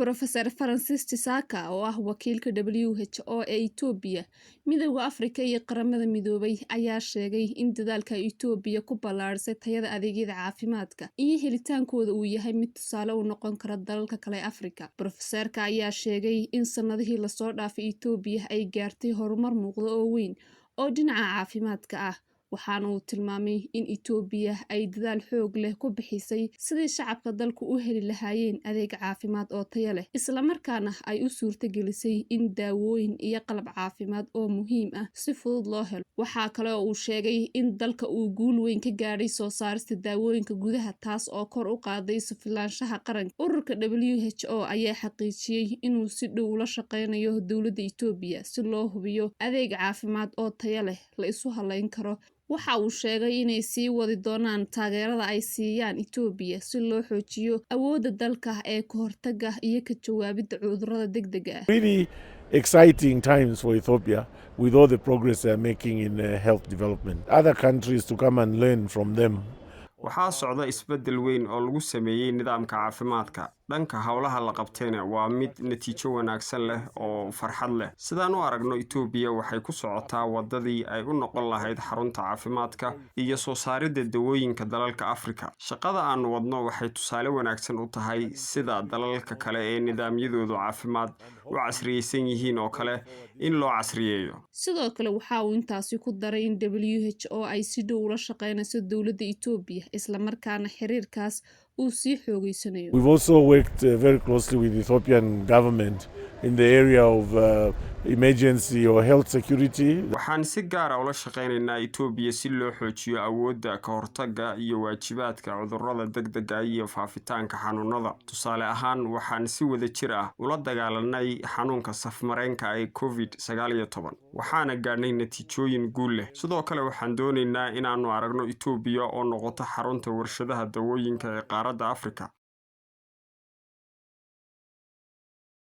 Professor Francis Chisaka, oo ah wakiilka WHO ee Itoobiya, Midowga Afrika iyo Qaramada Midoobay, ayaa sheegay in dadaalka Itoobiya ku ballaarisay tayada adeegyada caafimaadka iyo helitaankooda uu yahay mid tusaale u noqon kara dalalka kale ee Afrika. Profeseerka ayaa sheegay in sanadihii lasoo dhaafay Itoobiya ay gaartay horumar muuqda oo weyn oo dhinaca caafimaadka ah, waxaana uu tilmaamay in Itoobiya ay dadaal xoog leh ku bixisay sidii shacabka dalku u heli lahaayeen adeeg caafimaad oo tayo leh, islamarkaana ay u suurtagelisay in daawooyin iyo qalab caafimaad oo muhiim ah si fudud loo helo. Waxaa kale oo uu sheegay in dalka uu guul weyn ka gaadhay soo saarista daawooyinka gudaha, taas oo kor u qaaday isku filnaanshaha qaranka. Ururka WHO ayaa xaqiijiyey inuu si dhow ula shaqeynayo dowladda Itoobiya si loo hubiyo adeeg caafimaad oo tayo leh, la isu halayn karo. Waxa uu sheegay inay sii wadi doonaan taageerada ay siiyaan Itoobiya si loo xoojiyo awoodda dalka ee ka hortagga iyo ka jawaabidda cudurrada degdega ah. Really exciting times for Ethiopia with all the progress they are making in health development. Other countries to come and learn from them. Waxaa socda isbeddel weyn oo lagu sameeyey nidaamka caafimaadka. Dhanka howlaha la qabtayna waa mid natiijo wanaagsan leh oo farxad leh. Sidaan u aragno, Itoobiya waxay ku socotaa waddadii ay u noqon lahayd xarunta caafimaadka iyo soo saaridda dawooyinka dalalka Afrika. Shaqada aanu wadno waxay tusaale wanaagsan u tahay sida dalalka kale ee nidaamyadoodu caafimaad u casriyeysan yihiin oo kale in loo casriyeeyo. Sidoo kale waxa uu intaasi ku daray in WHO ay si dhow ula shaqeynayso dowladda Itoobiya, islamarkaana xiriirkaas uu sii xoogeysanayo. We've also worked very closely with the Ethiopian government in the area of emergency or health security. Waxaan si gaara ula shaqaynaynaa Itoobiya si loo xoojiyo awoodda ka hortagga iyo waajibaadka cudurrada degdega iyo faafitaanka xanuunada. Tusaale ahaan, waxaan si wada jir ah ula dagaalanay xanuunka safmareenka ee COVID-19, waxaana gaadhnay natiijooyin guul leh. Sidoo kale waxaan doonaynaa inaannu aragno Itoobiya oo noqoto xarunta warshadaha dawooyinka ee qaaradda Afrika.